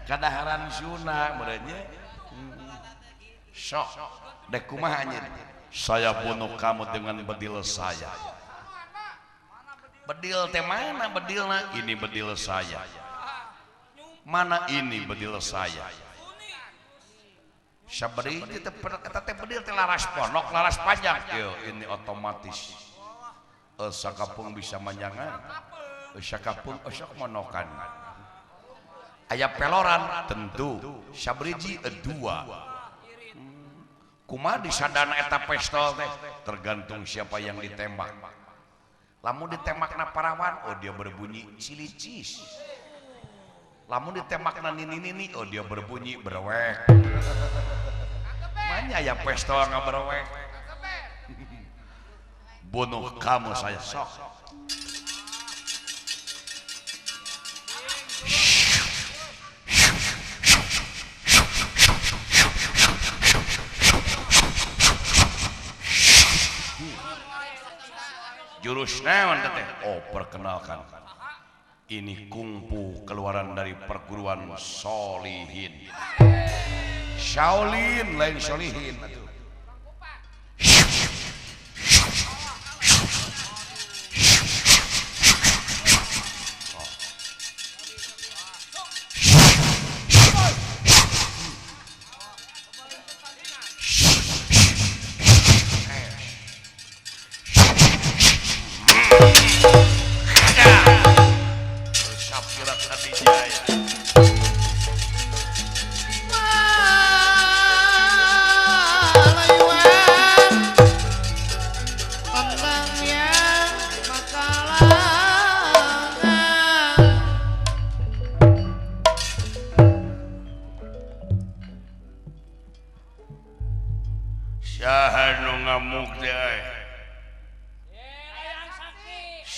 Kadaharan Sunda merenya. Sok dek kumaha anjeun? Saya bunuh kamu dengan bedil saya. Bedil teh mana bedilna? Ini bedil saya. Mana ini bedil saya? Sabari teh eta teh bedil teh laras ponok, laras panjang. Yo, ini otomatis. Sakapung bisa manjangan. Sakapung osok monokan. Aya peloran tentu sabriji dua. Kumaha disadana eta pistol teh tergantung siapa yang ditembak. Lamun ditembakna parawan, oh dia berbunyi cilicis. Lamun ditembakna nini-nini, oh dia berbunyi berwek. Manya aya pistol ngaberwek. Bunuh kamu saya sok. Jurus naon teh? Oh, perkenalkan. Ini kungfu keluaran dari perguruan Solihin. Shaolin lain Solihin atuh.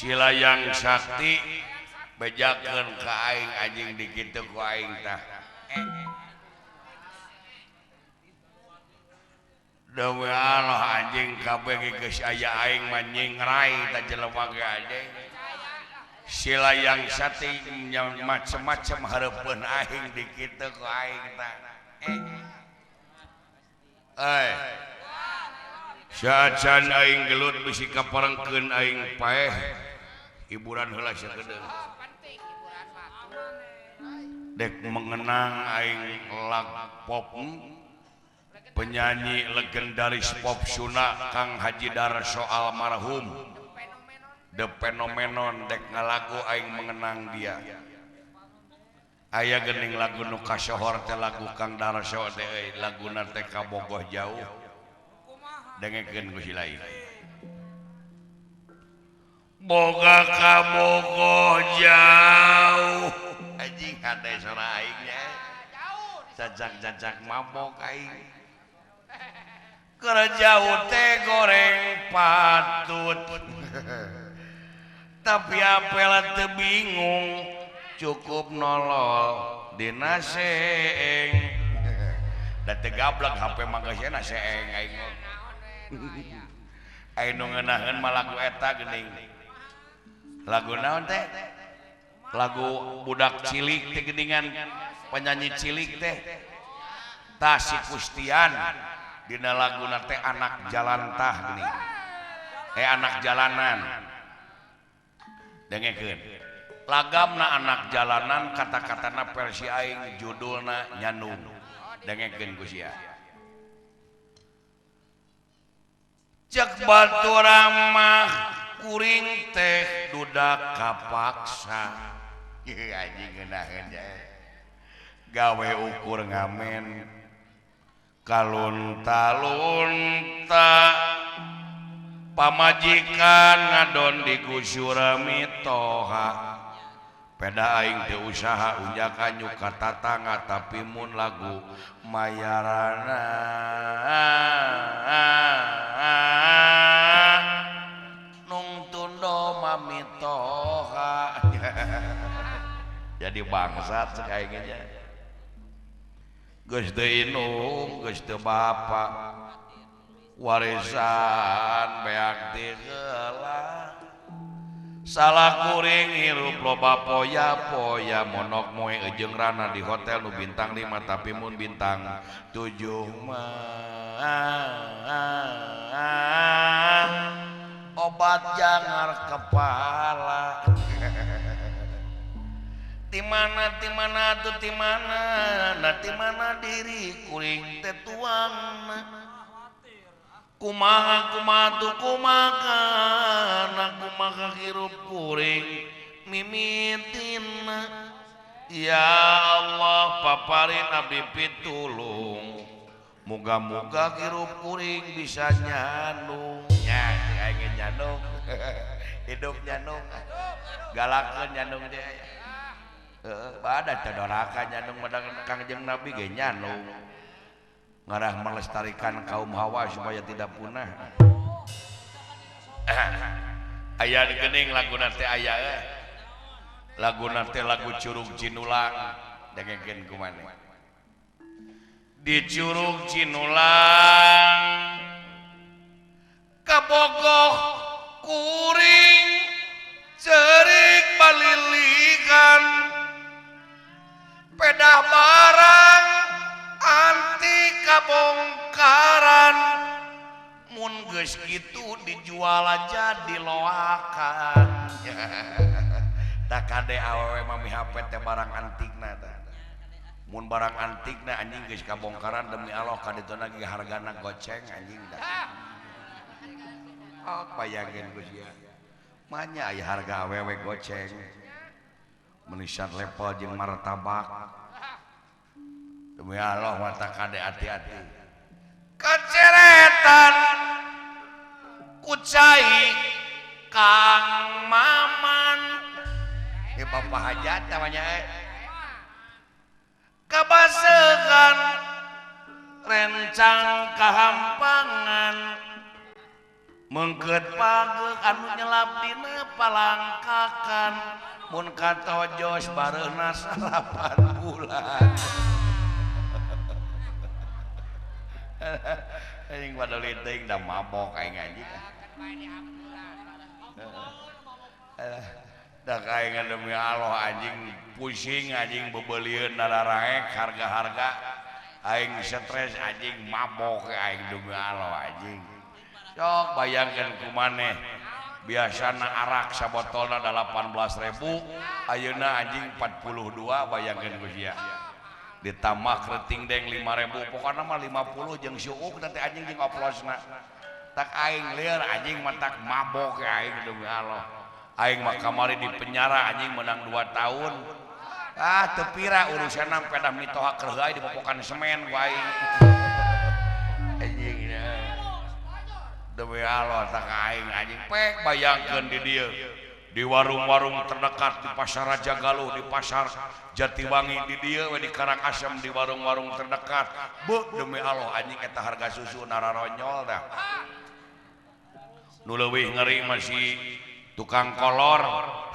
Silayang Sakti bejakeun ka aing anjing dikitu ku aing tah. Demi Allah anjing kabeh geus aya aing mah nyingrai tah jelema ge anjing. Silayang Sakti macem-macem hareupeun aing dikitu ku aing tah. Saacan aing gelut bisi kaparengkeun aing paeh hiburan heula sakedeung. Dek mengenang aing lag pop penyanyi legendaris pop Sunda Kang Haji Darso almarhum The Phenomenon dek ngalagu aing mengenang dia. Aya geuning lagu nu kasohor teh lagu Kang Darso teh euy laguna teh kabogoh jauh. Dengekeun ku si lain. Boga kabogoh jauh anjing hade sora aing nya. Cacak-cacak mabok aing. Keur jauh teh goreng patut. Tapi apel teu bingung cukup nolol dina seeng. Da teu gablek HP mah geus nya seeng aing. Aing nu ngeunaheun mah lagu eta geuning. Lagu naon teh? Lagu budak cilik teh geuningan penyanyi cilik teh. Tah si Kustian dina laguna teh anak jalan tah geuning. Anak jalanan. Dengekeun. Lagamna anak jalanan kata-katana versi aing judulna Nyandung. Dengekeun ku sia. Cek batu ramah kuring teh dudak kapaksa. Anjing ngeunaheun gawe ukur ngamen kalunta-lunta pamajikan ngadon digusur mitoha. Peda aing teu usaha unjak anyuk ka tatangga tapi mun lagu mayarana nung tundo mamitoha. Jadi bangsat cek aing nya. Geus teu indung, geus teu bapa. Warisan beak ti heula. Salah kuring hirup loba poya-poya monok moe jeung rana di hotel nu bintang 5 tapi mun bintang 7 mah obat jangar kepala. Ti mana tuh ti mana na ti mana diri kuring teh tuangna. Kumaha kumaha tuh kumaha na kumaha hirup kuring mimitina. Ya Allah paparin abdi pitulung muga-muga hirup kuring bisa nyanung. Nya aing nyanung hidup nyanung galakeun nyanung teh heeh badan teh doraka nyanung madang Kangjeng Nabi ge nyanung ngarah melestarikan kaum Hawa supaya tidak punah. Aya geuning laguna teh aya laguna teh lagu Curug Cinulang dengekeun ku maneh. Di Curug Cinulang kabogoh kuring ceurik balilikan pedah barang anti kabongkaran mun geus kitu dijual aja diloakan. Tak kade awewe mami HP teh barang antikna tah. Mun barang antikna anjing geus kabongkaran demi Allah kadituna ge hargana goceng anjing dah. Oh bayangkeun ku sia. Manya aya harga awewe goceng. Menisan level jeung martabak. Demi Allah mata kade hati-hati. Kaceretan kucai Kang Maman. Ya bapak hajat namanya Kabasekan rencang kahampangan mengket pagek anu nyelap dina palangkakan mun katojos bareuna salapan bulan. Anjing padahal teuing da mabok aing anjing. Da aing demi Allah anjing pusing anjing bebelieun nararaek harga-harga aing stres anjing mabok aing demi Allah anjing. Sok bayangkeun ku maneh biasana arak sabotolna 18.000 ayeuna anjing 42 bayangkeun ku sia. Ditambah kreting deng 5.000 pokokna mah 50 jeung suuk teh anjing jeung oplosna. Tak aing lieur anjing matak mabok aing demi Allah. Aing mah kamari di penjara anjing menang 2 tahun. Ah teu pira urusanna pedah mitoha keur heula dipopokan semen ku aing. Anjing demi Allah tak aing anjing pek bayangkeun di dieu. Di warung-warung terdekat di pasar Raja Galuh, di pasar Jatiwangi, di dieu we di Karangasem, di warung-warung terdekat. Beuh demi Allah anjing eta harga susu nararonyol dah. Nu leuwih ngeri masih tukang kolor,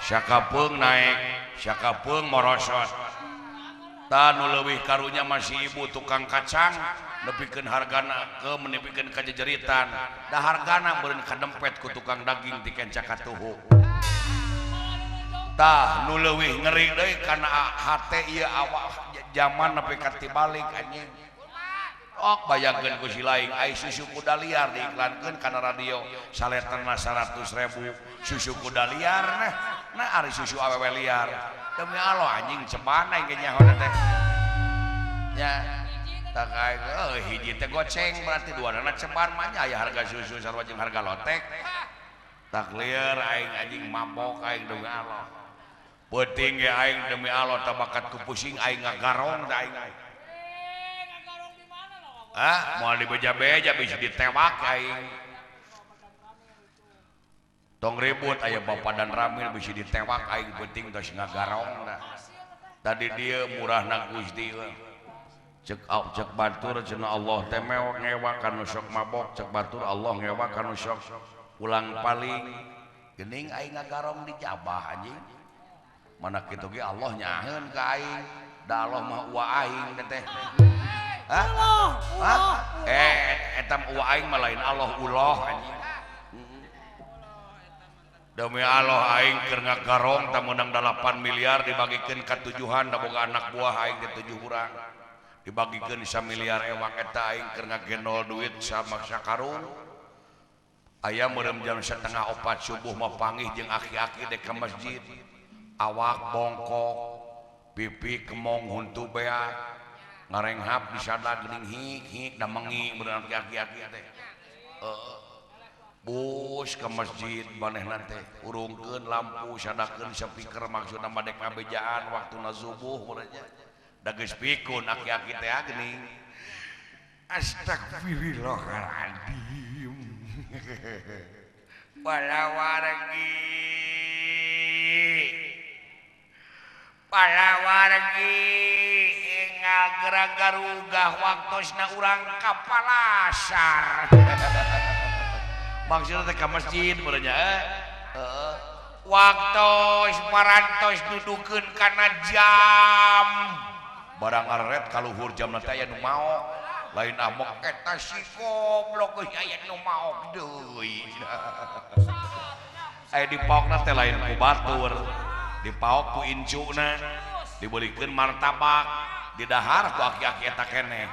sakapeung naek, sakapeung morosot. Tah nu leuwih karunya masih ibu tukang kacang nepikeun hargana ke menepikeun ka jejeritan. Da hargana meureun kadempet ku tukang daging ti kenca katuhu. Tah nu leuwih ngeri deui kana hate ieu awak zaman nepi ka tibalik anjing. Ok bayangkeun ku si laing ai susu kuda liar diiklankeun kana radio saleterna 100.000 susu kuda liar nah nah ari susu awewe liar. Demi Allah anjing ceban aing ge nyaho teh. Nya tak aing heuh hiji teh goceng berarti duanana ceban mah nya aya harga susu sarua jeung harga lotek. Tak lieur aing anjing mabok aing demi Allah. Peuting ge aing demi Allah tabakat ku pusing aing ngagarong da aing. Ah, moal dibeja-beja bisa ditewak aing. Tong ribut aya bapak dan ramil bisa ditewak aing peuting tos ngagarong da. Tadi dia murahna Gusti. Cek cek batur cenah Allah teh mewek ngewa kanu sok mabok, cek batur Allah ngewa kanu sok pulang paling. Geuning aing ngagarong di jabah anjing. Mana kitu ge Allah nyaheun ka aing. Da Allah mah ua aing teh. Hah? Hah? Eta uwa aing mah lain Allah uloh anjing. Demi Allah aing keur ngagarong tah meunang 8 miliar dibagikeun ka tujuhan da boga anak buah aing teh 7 urang. Dibagikeun 1 miliar ewang eta aing keur ngagendol duit sama sakarung. Aya meureum jam 3:30 subuh mah panggih jeung aki-aki dek ka masjid. Awak bongkok, pipi kemong huntu beak. Ngarenghap disada geuning hik-hik da mengi meureun aki-aki teh. Bus ke masjid manehna teh urungkeun lampu sadakeun speaker maksudna mah dek ngabejaan waktuna subuh meureun nya. Da geus pikun aki-aki teh geuning. Astagfirullahaladzim. Palawargi. Palawargi engal geragarugah waktosna urang ka palasar. Maksudna teh ka masjid meureun nya heeh. Waktos parantos dudukeun kana jam. Barang areret kaluhur jamna teh aya nu maok. Lain amok eta si goblok geus aya nu maok deui. Aya dipaokna teh lain ku batur, dipaok ku incuna, dibeulikeun martabak, didahar ku aki-aki eta keneh.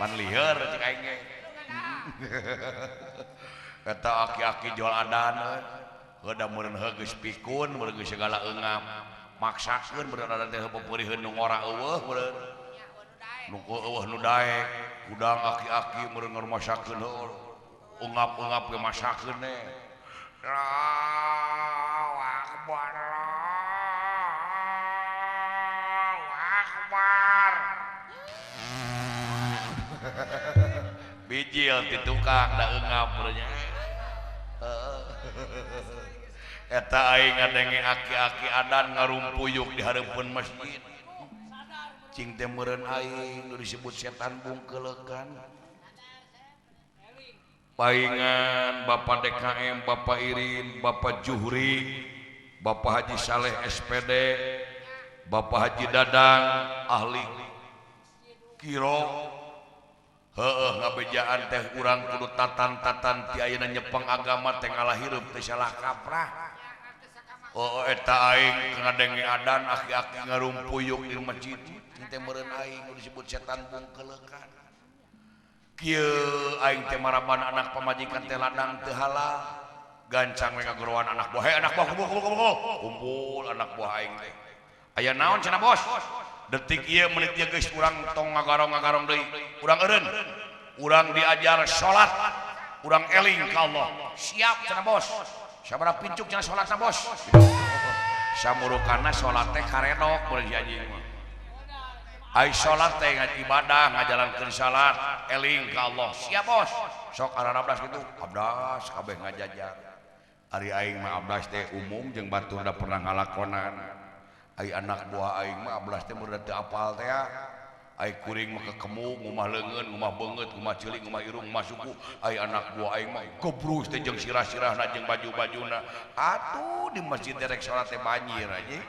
Pan lieur cek aing ge. Eta aki-aki jual adan heuh da meureun heuh geus pikun meureun geus segala eungap. Maksakeun meureun adan teh pepeurieun nu ngora eueuh meureun. Nu eueuh nu daek, kudang aki-aki meureun ngarumasakeun heuh. Eungap-eungap ge masakeun teh. Allahu akbar. Allahu akbar. Bijil ti tukang da eungap meureun nya. Eta aing ngadenge aki-aki adan ngarumpuyuk di hareupeun masjid. Cing teh meureun aing nu disebut setan bungkeleukan. Paingan Bapak DKM, Bapak Irin, Bapak Juhri, Bapak Haji Saleh SPD, Bapak Haji Dadang ahli kiro. Heueuh ngabejaan teh urang kudu tatan-tatan ti ayeuna nyepeng agama teh ngalah hirup teh salah kaprah. Oh eta aing ngadenge adan aki-aki ngarumpuyuk di masjid. Teh meureun aing nu disebut setan bungkeleukan. Kieu aing teh maraban anak pamajikan teh ladang teu halal. Gancang we ngagorowan anak buah. Hei anak buah kumpul kumpul kumpul. Kumpul anak buah aing teh. Aya naon cenah bos? Detik ieu menit ieu geus urang tong ngagarong-ngagarong deui. Urang eureun. Urang diajar salat. Urang eling ka Allah. Siap cenah bos. Sabaraha pincuk cenah salatna bos? Samurukana salat teh karedok meureun si anjing mah. Ai salat teh ibadah ngajalankeun salat eling ka Allah. Siap bos. Sok ararablas kitu abdas kabeh ngajajar. Ari aing mah abdas teh umum jeung batur da pernah ngalakonan. Ai anak buah aing mah ablas teh meureun teu apal teh. Ai kuring mah kekemu ngumah leungeun, ngumah beungeut, ngumah ceuling, ngumah irung, ngumah suku. Ai anak buah aing mah gobrus teh jeung sirah-sirahna jeung baju-bajuna. Atuh di masjid rek salat teh banjir anjing.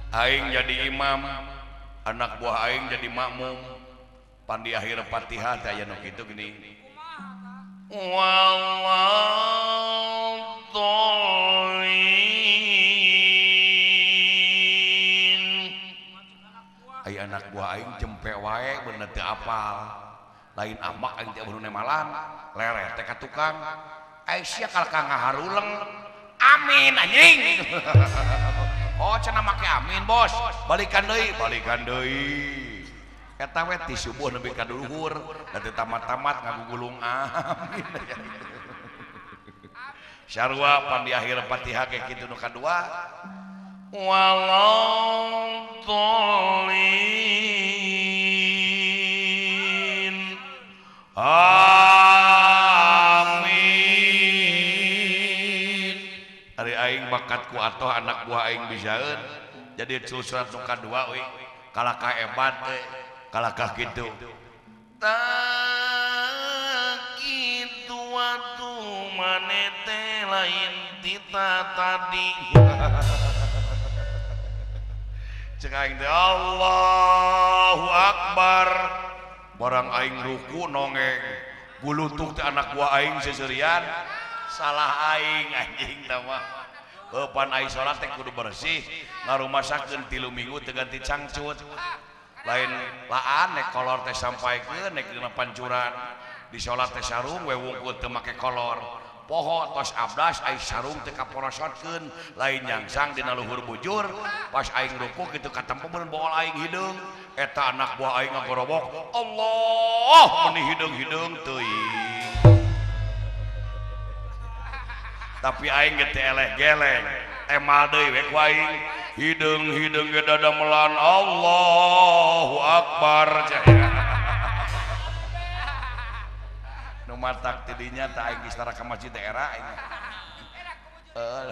Aing jadi imam, anak buah aing jadi makmum. Pan di akhir Fatihah teh aya nu kitu geuning. Wallahdallin. Ai anak buah aing jempe wae bener teu apal. Lain amak aing teh eueuh malang, lereh teh ka tukang. Ai sia kalka ngaharuleng. Amin anjing. Oh cenah make amin bos. Balikan deui, balikan deui. Eta we ti subuh nepi ka luhur, da teu tamat-tamat ngagugulung amin. Sarua pan di akhir Fatihah ge kitu nu kadua. Waladhdallin. Amin. Ari aing bakatku atoh anak buah aing bisaeun. Jadi surat nu kadua euy kalakah ebat euy. Kalakah kitu. Tak kitu atuh mane teh lain tita tadi. Cek aing teh Allahu Akbar. Barang aing ruku nongeng. Gulutuk teh anak buah aing seserian. Salah aing anjing tah mah. Heuh pan aing salat teh kudu bersih, ngarumasakeun 3 minggu teu ganti cangcut. Lain laan nek kolor teh sampaikeun nek dina pancuran. Di salat teh sarung we wungkul teu make kolor. Poho tos abdas aing sarung teu kaporosotkeun, lain nyangsang dina luhur bujur, pas aing ruku kitu katempo beun bool aing hideung. Eta anak buah aing ngagorobok, Allah meuni hideung-hideung teuing. Tapi aing ge teu eleh geleng, emal deui we ku aing. Hideung-hideung ge dadamelan Allahu Akbar caya. Nu matak ti dinya tah aing geus tara ka masjid daerah aing.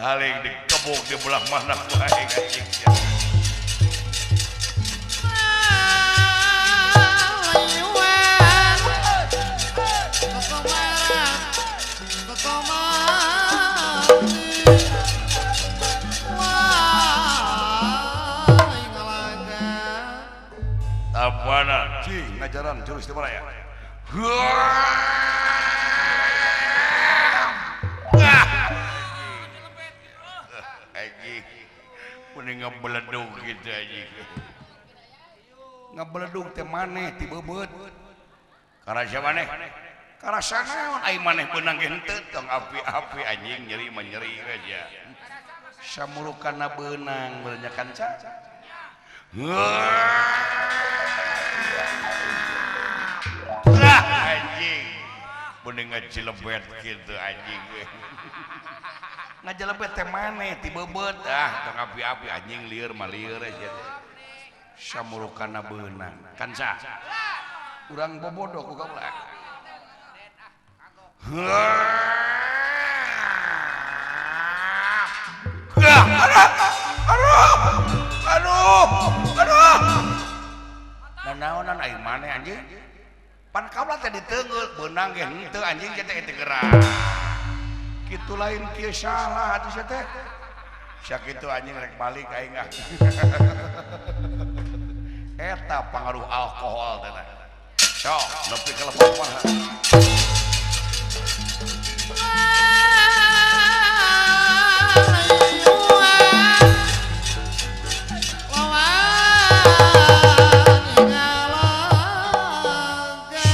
Haling dikebuk di belah mana ku aing anjing. Tabana cing ngajaran jurus di mana ya? Anjing, mending ngabeledug gitu anjing. Ngabeledug teh maneh ti beubeut. Karasa maneh? Karasa naon ai maneh beunang ge henteu tong api-api anjing nyeri mah nyeri we sia. Samurukana beunang beunnya kanca. Anjing mending ngajilebet gitu anjing. Ngajelebet teh maneh ti beubeut ah tong api-api anjing lieur mah lieur sia teh. Samurukana beunang kanca. Urang bobodoh ku kaula. Aduh aduh nanaonan aing maneh anjing. Pan kaula teh diteungeul beunang ge henteu anjing teh teu gerak. Kitu lain kieu salah atuh sia teh. Sakitu anjing rek balik aing ah. Eta pangaruh alkohol teh. Sok nepi ka lepok mah.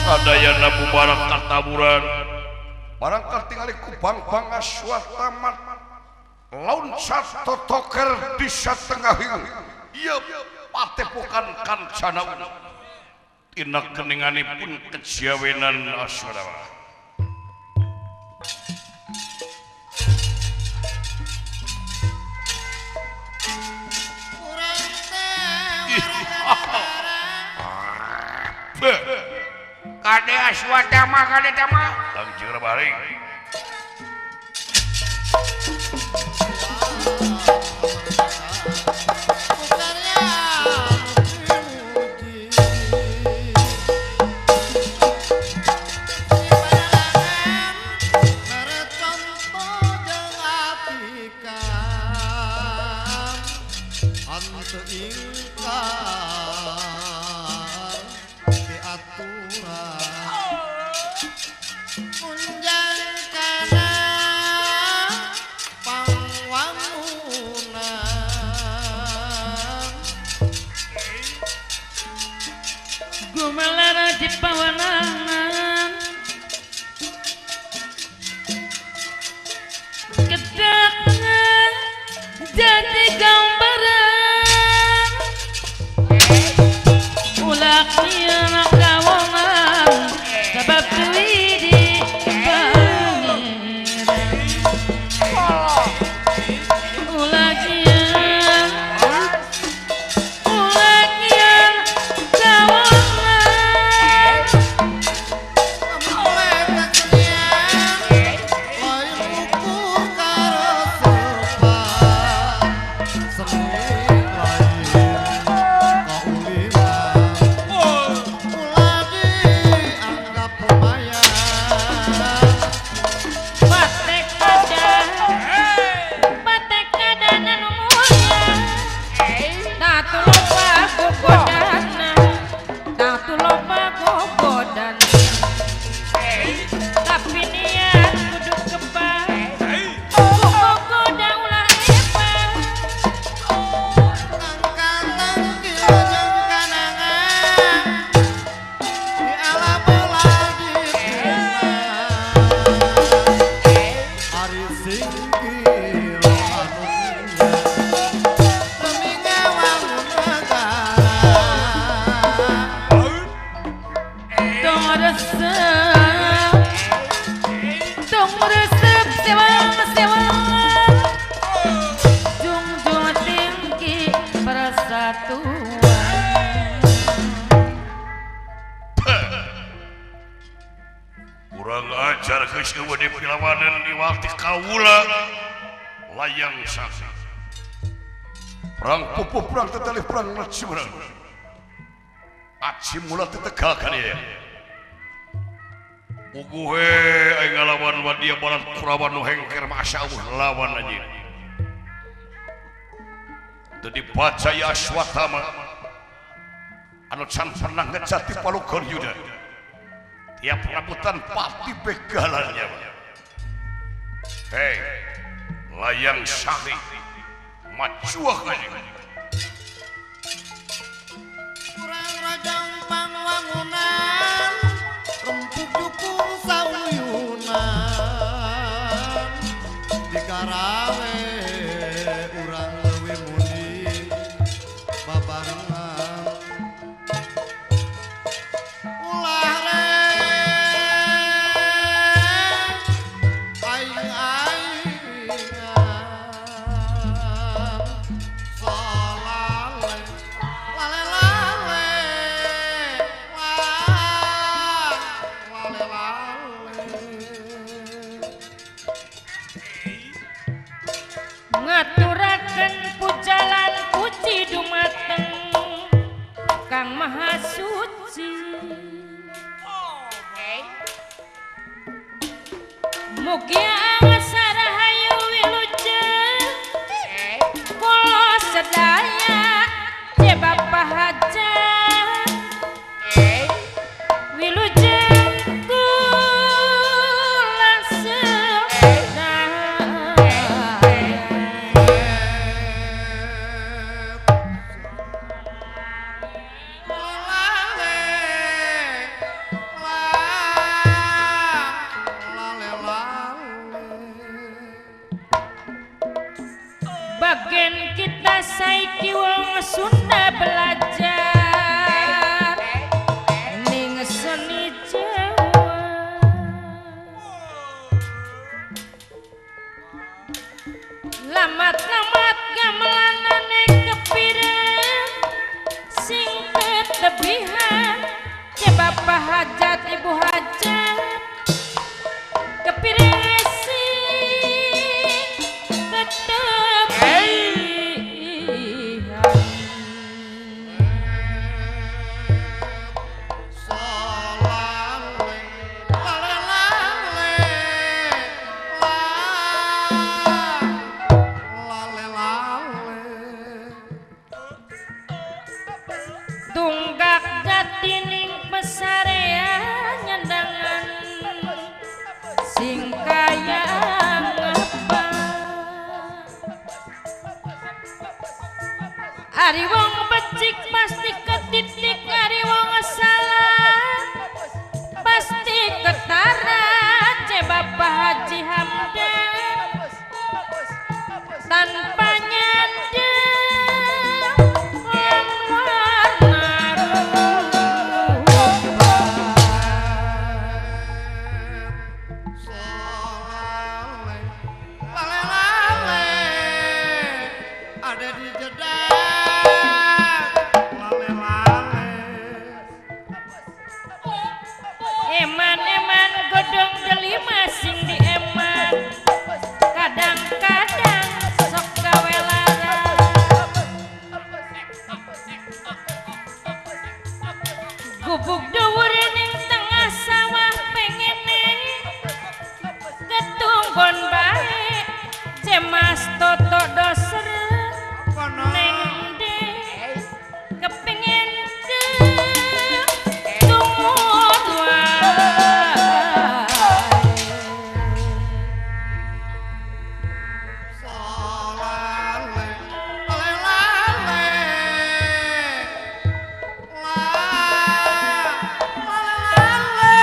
Sadayana bubarak kataburan barang katingali ku bang-bang Aswatama loncat totoker di satengahing ieu patepokan kancana tina keninganipun kejawenan Aswatama. Kade Aswatama kade tama langsung balik. Gumelar di pawanangan kedakna jadi gambaran ulak ieu kawonan sabab duwi di pangeran ulak ieu kawonan Layang Sakti. Perang pupuh perang tetalih perang Lacimerang. Aci mula tetegal kan ya. Uguhe aing ngalawan wadia barat Kurawa nu hengker masya Allah lawan anjing. Teu dibaca ya Aswatama anu can pernah ngecati palugon yuda. Tiap rambutan pasti begalannya. Hei, Layang Sakti macuah anjing. Kurang rajang pangwangunan rempuk jukung sauyunan di Karawe urang leuwih muni babarengan ulah re aing-aingan solale lale lale lale lale. Ngaturaken pujalan puji dumateng Kang Maha Suci. Mugi angesarahayu wilujeng kula sedaya ye Bapak Hajat wilujeng kula sedaya. Lale lale lale. Bagen kita saiki wong Sunda belajar ning seni Jawa. Lamat-lamat gamelanane kepireng sing ketebihan ye Bapak Hajat Ibu Hajat kepireng sing ketebihan. Solale lale lale lale lale. Tunggak jati ning pesarean nyendangan sing kaya ngapa. Ari wong becik pasti ketitik, ari wong salah pasti ketara. Ce Bapak Haji Hamdan tanpa nyandang lan warna rupa. Solale lale lale ada di jedak lale lale. Eman-eman godong delima sing dieman, kadang-kadang sok gawe lara. Gubuk dhuwur ning tengah sawah pengene ketunggon bae Cemas Toto doser neng ndi kepengin ketumut wae. Solale lale lale lale lale.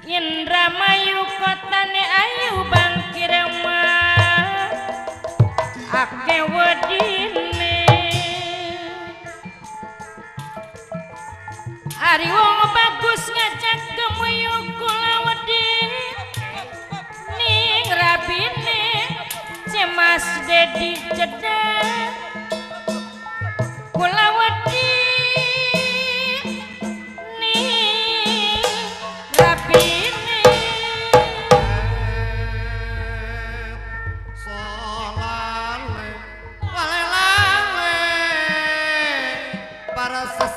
Indramayu kotane ayu bangkirema ake wedine. Ari wong bagus ngajak gemuyu kula wedi ning rabine Cemas Dedi jedeh kula wedi ning rabine.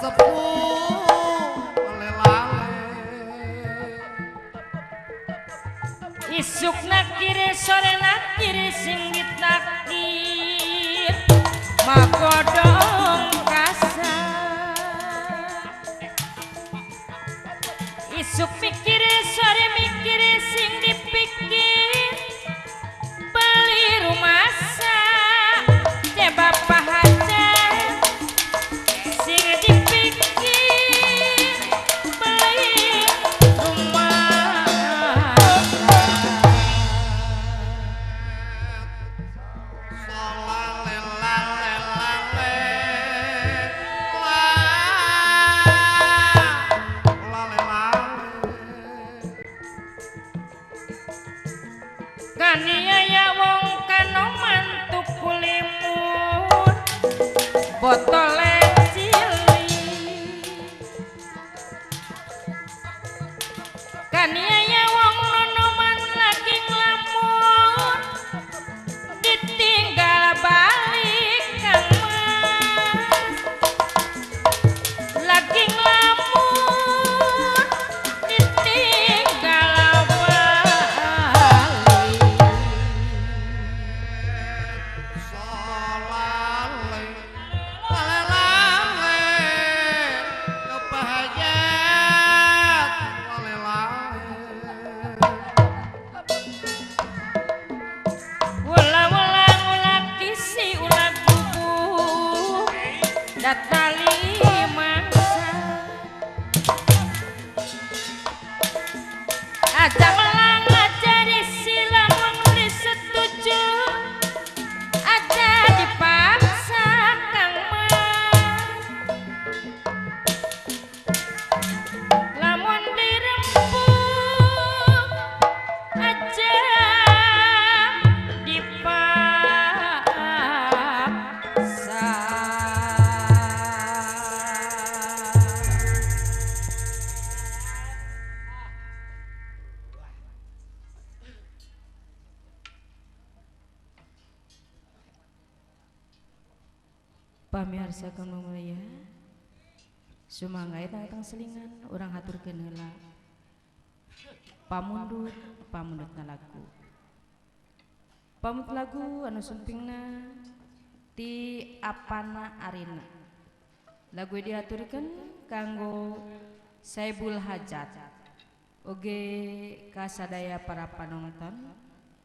Sepuh lelale. Isuk nakir sore nakir sing ditakdir makodong kasar. Isuk mikir sore mikir sing dipikir beli rumasa teh bapak hajat sing dipikir beli rumah. Kaniaya wong kanoman tuku limun botole cilik. Kaniaya wong nonoman lagi nglamun ditinggal balik Kang Mas. Lagi nglamun ditinggal balik. Wala-wala ulah kisi ulah gubu datali mangsa. Aja melang aja disilang wong setuju aja dipaksa Kang Mas. Lamun dirempuk aja dipaksa. Pamirsa kang mulya, sumangga eta tang selingan urang haturkeun heula pamundhut pamundhutna lagu. Pamut lagu anu sumpingna ti Apana Arina. Lagu diaturkeun kanggo Saibul Hajat. Oge kasadaya para panonton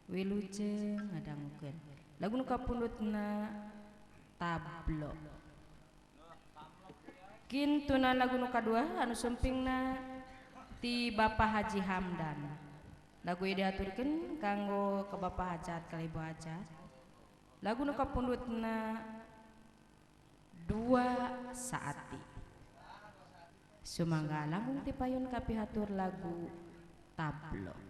wilujeng ngadangukeun. Lagu nu kapundhutna Tablo. Kintuna lagu nu kadua anu sumpingna ti Bapak Haji Hamdan. Lagu ieu diaturkeun kanggo ka Bapak Hajat ka Ibu Hajat. Lagu nu kapundhutna Dua Saati. Sumangga langkung tipayun kapihatur lagu Tablo.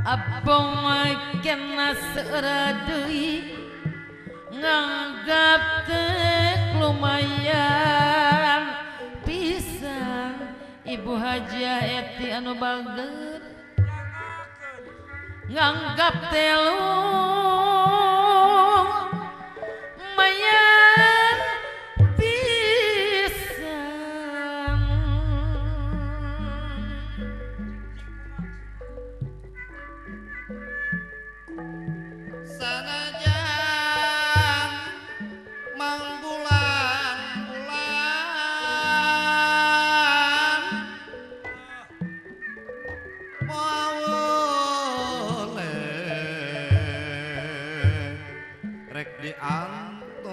Abong kena seura deui nganggap teh lumayan pisan Ibu Hajah Eti anu bager nganggap teh lumayan pisan. Sanajan mangbulan-bulan moal rek diantosan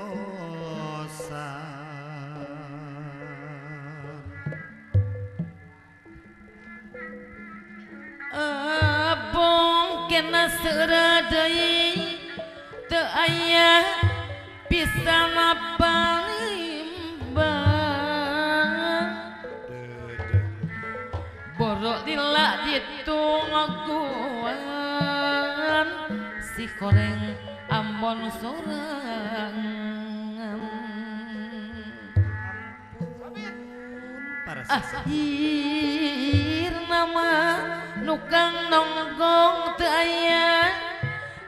Abong kena seura deui teu aya pisan panimbang borok lila ditungguan si koreng ambon sorangan. Akhir nama nukang nonggong teu aya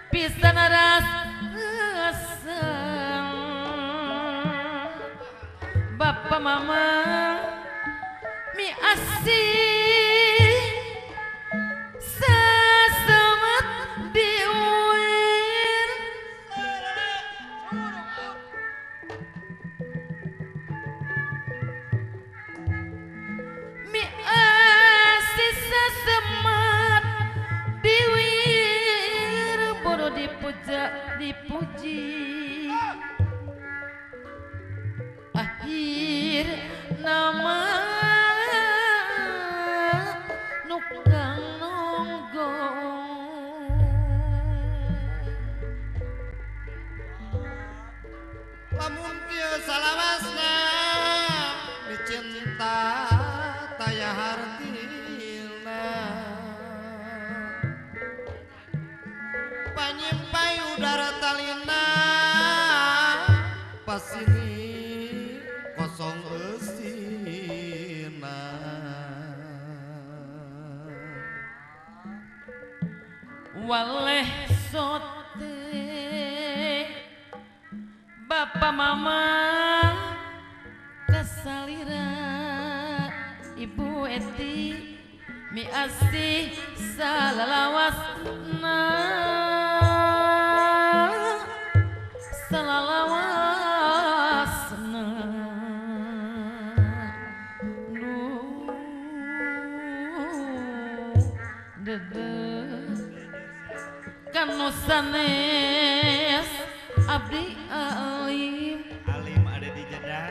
pisan rasan. Bapak mama mi asih sasemet diuir mi asih sasemet diuir boro dipuja dipuji akhir nama nukang nonggong. Lamun kieu salawasna dicinta taya hartina panyimpai udara talina pasini kosong eusina. Waleh sote bapak mama kasalira Ibu Eti mi asih salalawasna salalawasna dedeh kanu sanes abdi alim alim ada di Jeddah.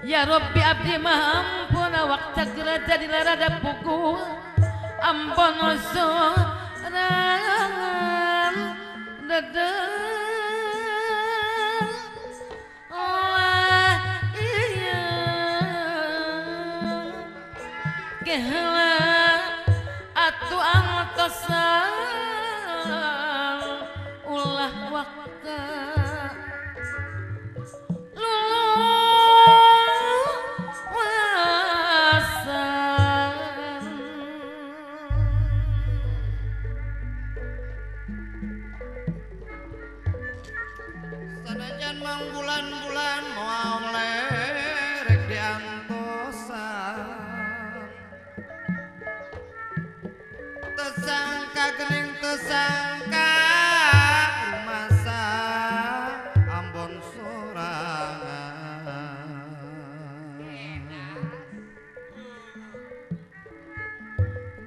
Ya Rabbi abdi mah ampun awak cagera jadi larada pugu ampun sorangan dedeh Allah iya keheula atuh antosan ulah waktu luluwasan. Sanajan mangbulan-bulan moal rek diantosan tesangka gening tesangka masa ambon sorangan.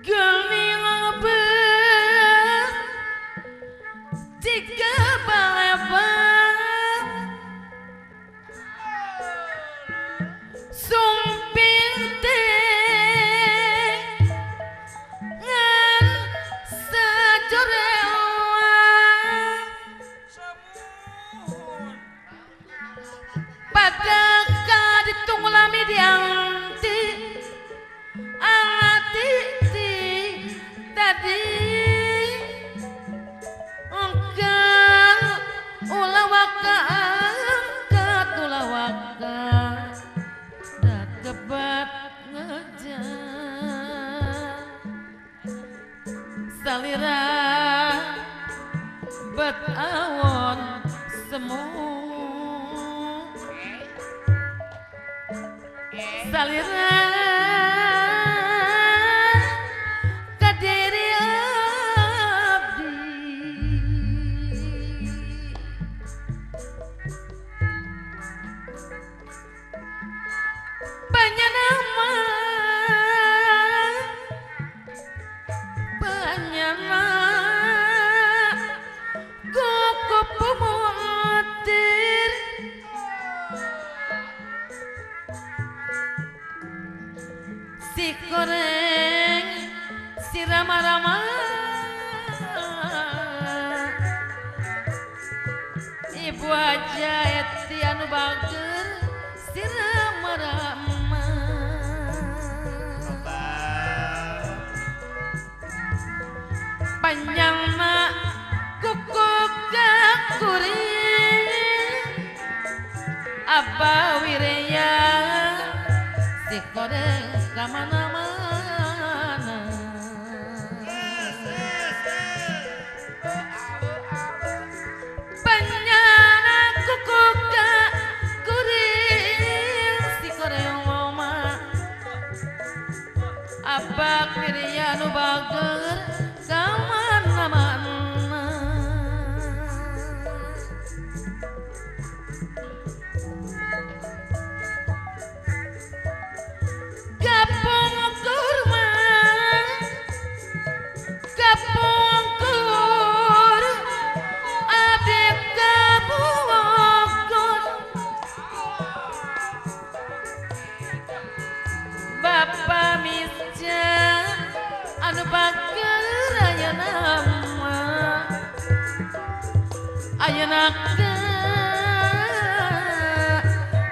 Geuning ngebeut jika balebat sumping teh ngan sajorewa padaka ditunggu lami dianti alati ti tadi. Gebat ngejar salira bet awon semu salira kadiri abdi panyanama panyana kuku pumutir si koreng si rama-rama ibu aja eti anu bager si rama-rama panjangna kuku kakuring apa wireya si koreng kamana-mana panjangna kuku kakuring si koreng mama apa wireya nu bager kamana-mana kapungkur mah kapungkur abdi kapungkur Bapa Misja anu bager ayeuna mah ayeuna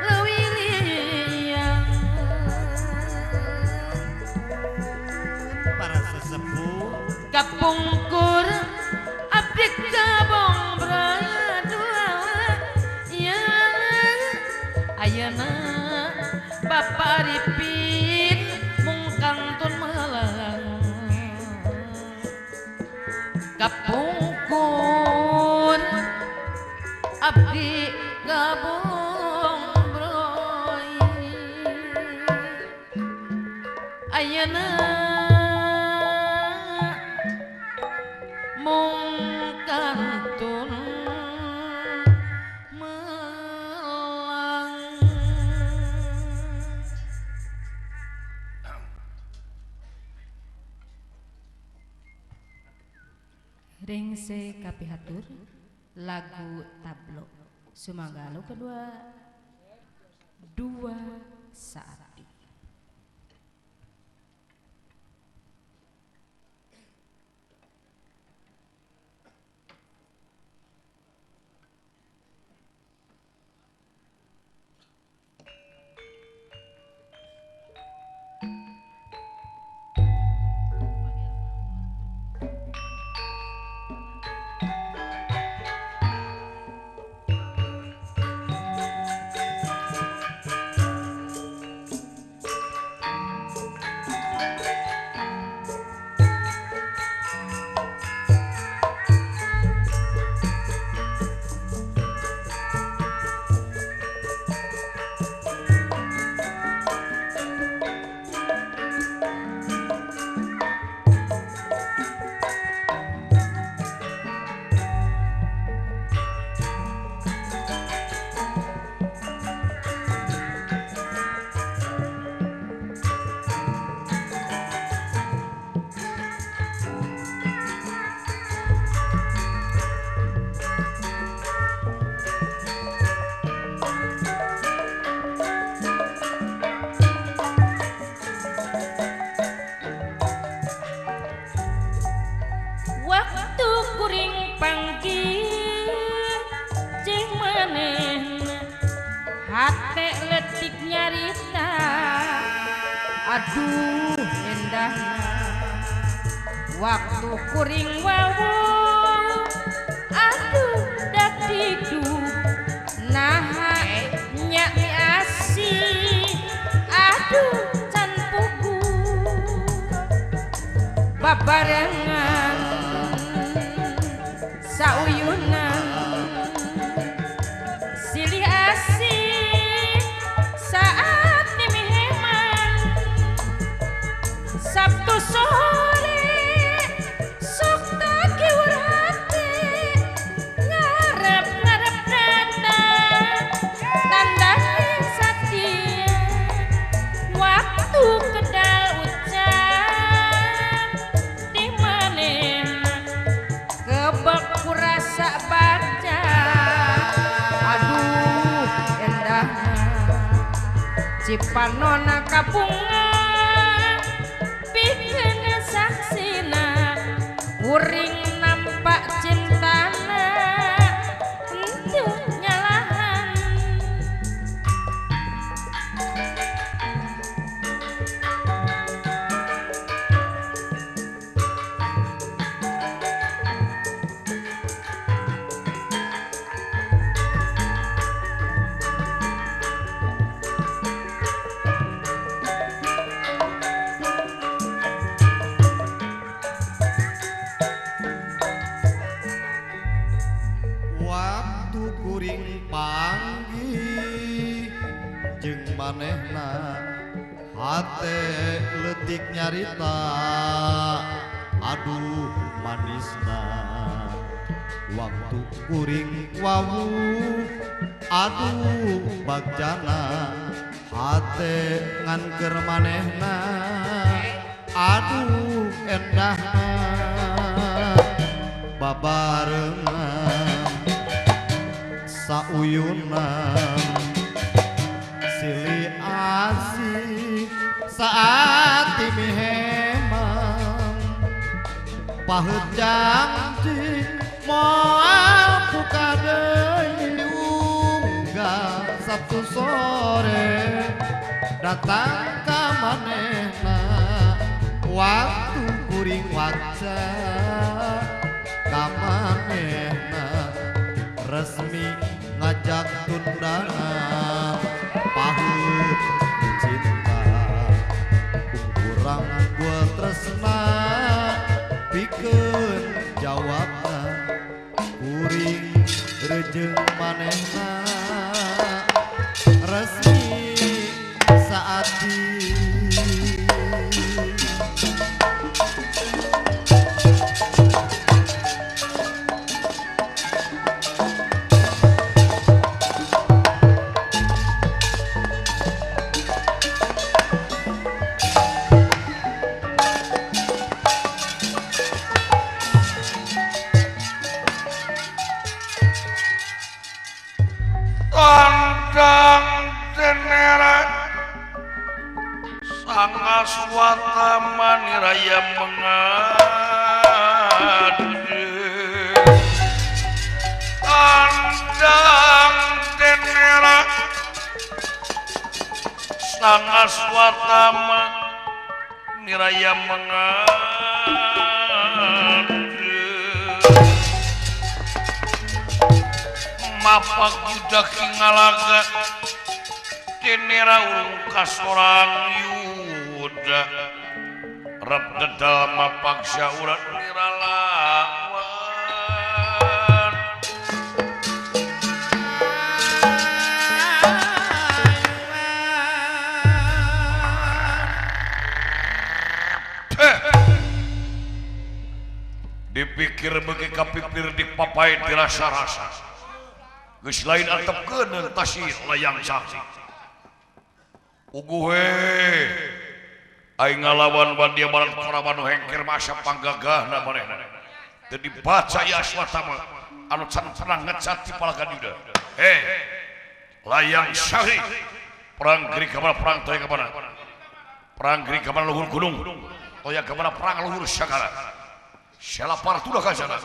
leuwih liang Para sesepuh kapungkur abdi kabong bradua ya ayeuna Bapak Arifin mung kantun melang kapungkur abdi gabung broy ayeuna mung kantun melang. Ringse kapihatur lagu tablo sumangga lu kedua dua saat. Waktu kuring panggil jeung manehna hate letik nyarita aduh endahna waktu kuring wawuh aduh dak hidup naha nya mi asih aduh Babarengan sauyunan silih asih saat dimiheman Sabtu sore sok takiwur hati ngarep-ngarep datang tanda satia waktu kedal ucap di manehna kebek kurasa baca aduh endahna Cipanona kabunga pikeun saksina kuring nampak cintana henteu nyalahan. Waktu kuring panggih jeung manehna hate leutik nyarita aduh manisna waktu kuring wawuh aduh bagjana hate ngan keur manehna aduh endahna babarengan sauyunan silih asih saat mihemang paheut janji moal buka deui unggah Sabtu sore datang ka manehna waktu kuring waca ka manehna resmi ngajak tundangan paheut cinta kurang gua tresna pikeun jawabna kuring rejeng manehna resmi saat di. Tandang tenera sangaswata maniraya mengade tandang tenera sangaswata maniraya mengade mapak yuda kingalaga tenera urung kasorang yuda rep dedal mapak syaurat niralawan. Dipikir bagi kapipir dipapai dirasa-rasa geus lain antepkeun tasi layang saksi uguh we aing ngalawan bandia barat Korawa nu hengker masa panggagahna manehna teu dibaca ieu Aswatama anu can pernah ngecat di palagan yuda. Hei layang saksi perang geri ka mana perang toya ka mana perang geri ka mana luhur gunung toya ka mana perang luhur sagara sela partula kancana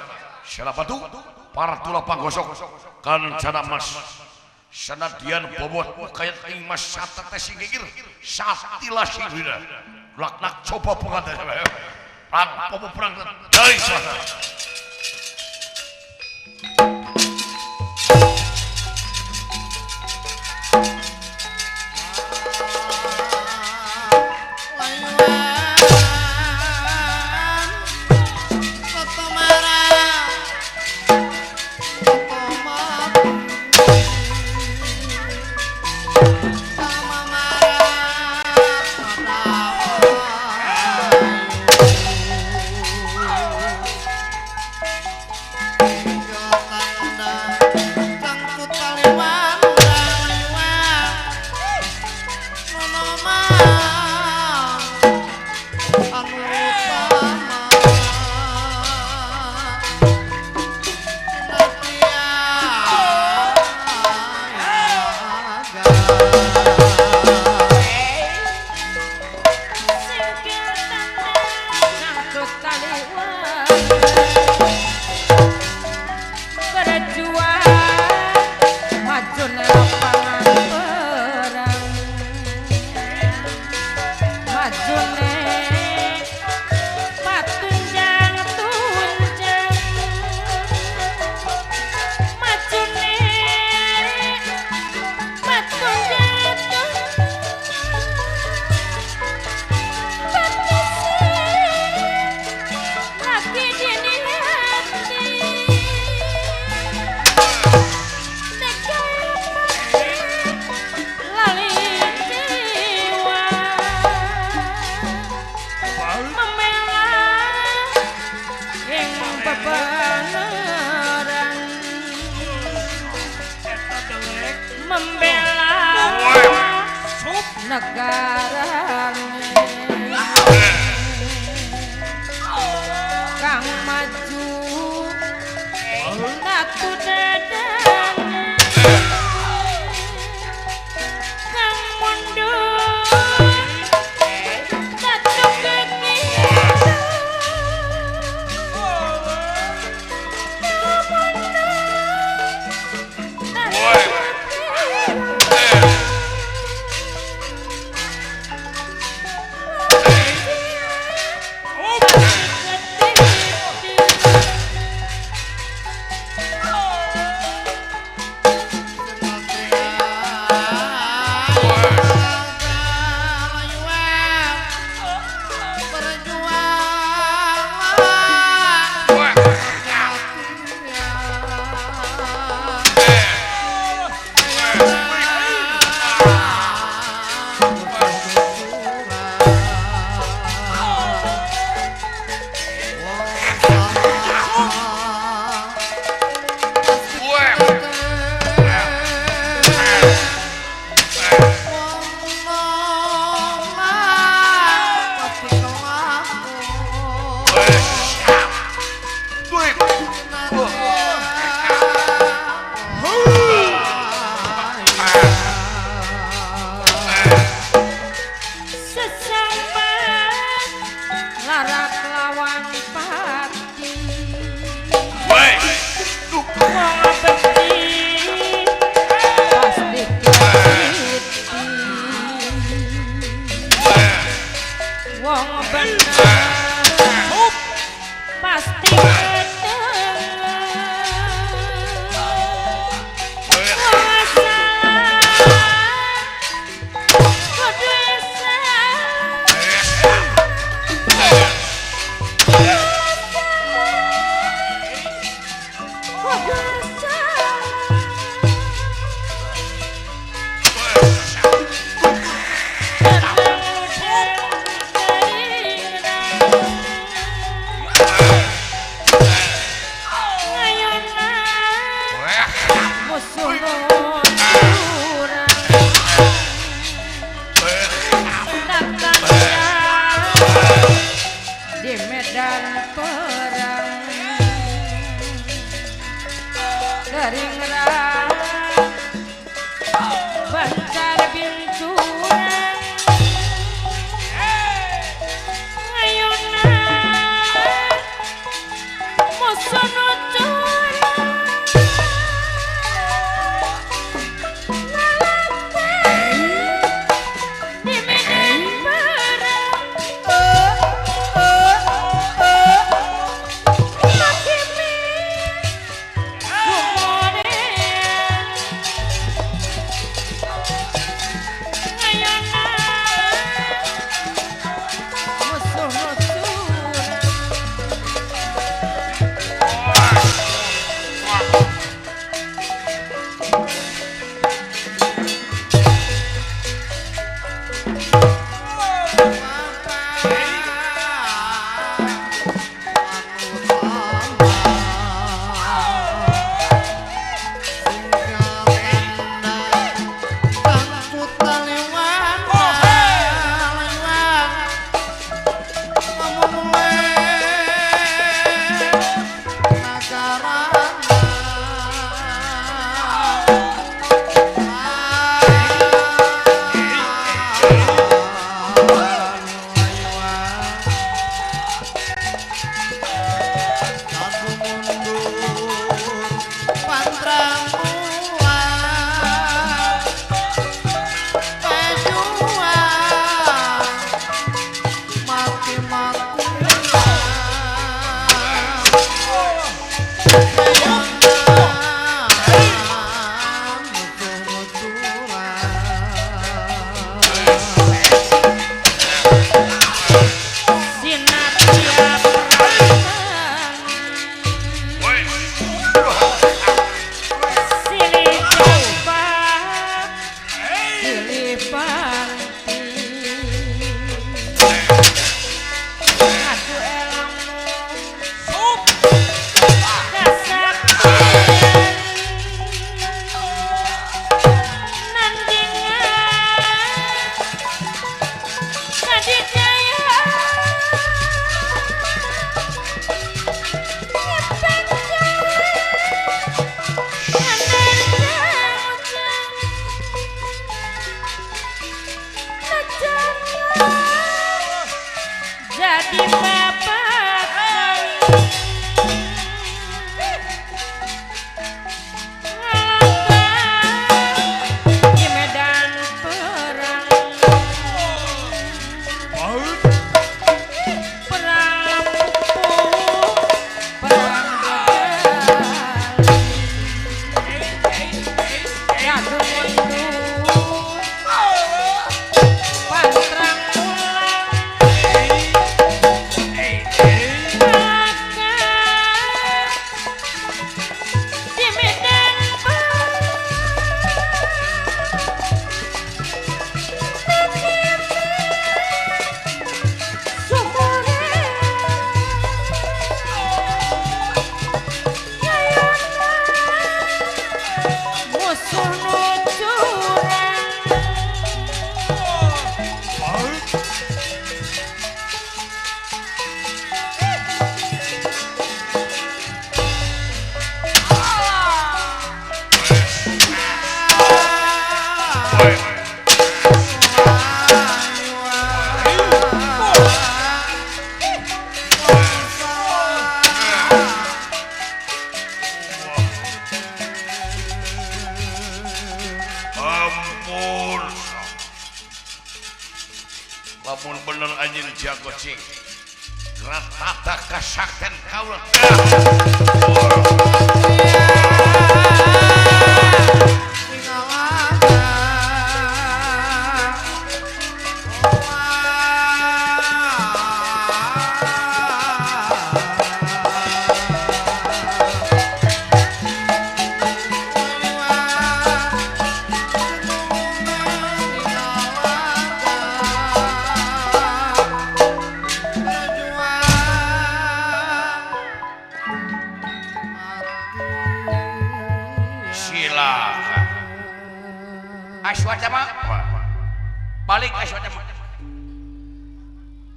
sela batu partula panggosok kancana mas sanadian bobot kaya ing mas sate sing gigir satila sing hina laknak coba pengantin perang popo perang dari sana. Layuan Majune patunjang tunjang majune patunjang lagi dini hati lali jiwa membela ing bebeneran membela negara kang maju tatu dadane kang mundur tatu kaki Sesambat larak lawan pati wong benci pasti keciti wong bener pasti ketemu wong salah kudu salah kudu salah. Di medan perang kering rang bancar binturang ngayuna musuh nu curang ngalapan di medan perang Hakimi gumone Lamun bener anjeun jago cing. Ratata kasakten kaula. Balik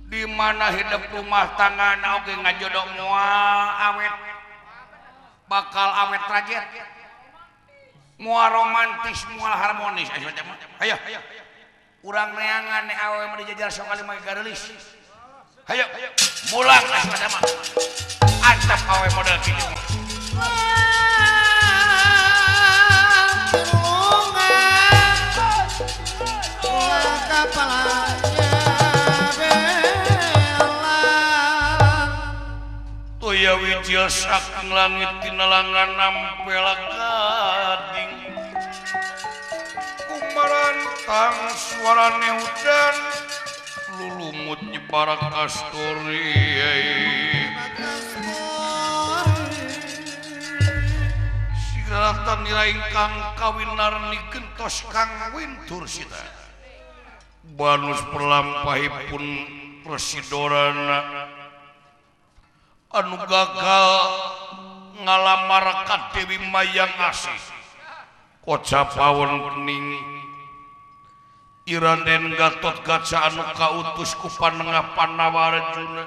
di mana hidup rumah tangga na oge ngajodok moal awet bakal awet trajet moal romantis moal harmonis. Ayo urang neangan ne awewe mah dijajar sok kali mah gareulis. Hayo mulang Aswatama antap awewe model kitu. Toya wijil saking langit tinalangan nampel gading kumarantang suarane udan lulumut nyebarak kasturi. Sigaratan nira ingkang kawinarni gentos kang wintur sita. Banus perlampahipun Residorana anu gagal ngalamar ka Dewi Mayang Asih. Koca pawon kuning Iraden Gatot Kaca anu kautus ku panengah Pandawa Arjuna.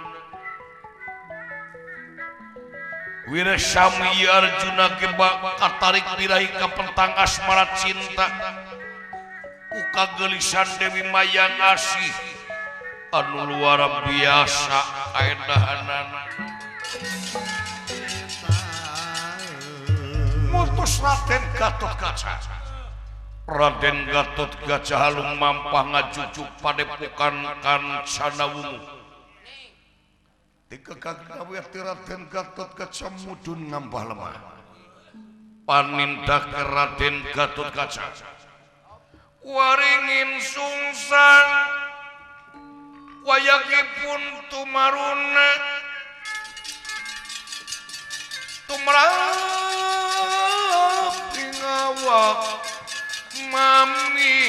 Wirasami Arjuna gebak katarik birahi kapentang asmara cinta ku kagelisan Dewi Mayang Asih anu luar biasa kaendahanana. Mutus Raden Gatot Kaca. Raden Gatot Kaca halung mampah ngajujuk padepokan Kancana Wungu. Dikekagawet Raden Gatot Kaca mudhun ngampah lemah. Panindak Raden Gatot Kaca waringin sungsang wayangipun tumaruna tumrap ing awak mami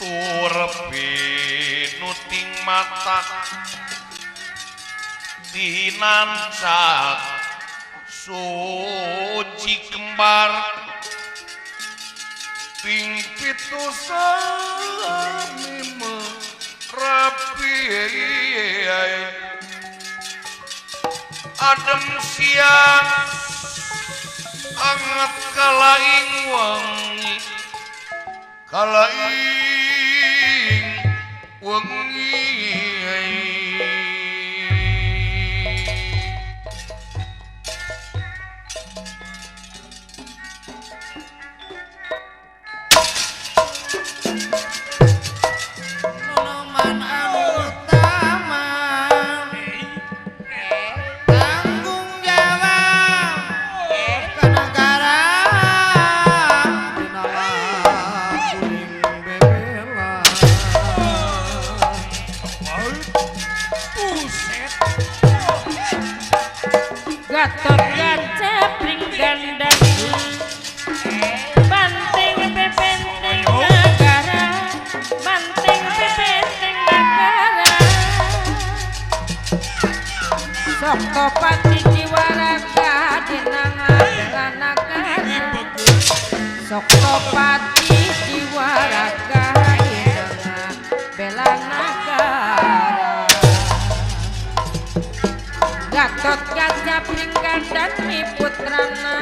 turpi nuting mata dinancak suci kembar ping pitu sami merapi adem siang anget kalaing wengi kalaing wengi. Gatot Kaca pring gandang banting pepenteng nagara banting pepenteng nagara sok topat ciwaraka dinangan nagara sok topat ciwaraka dinangan bela nagara. Gatot Kaca pring gandang mi putrana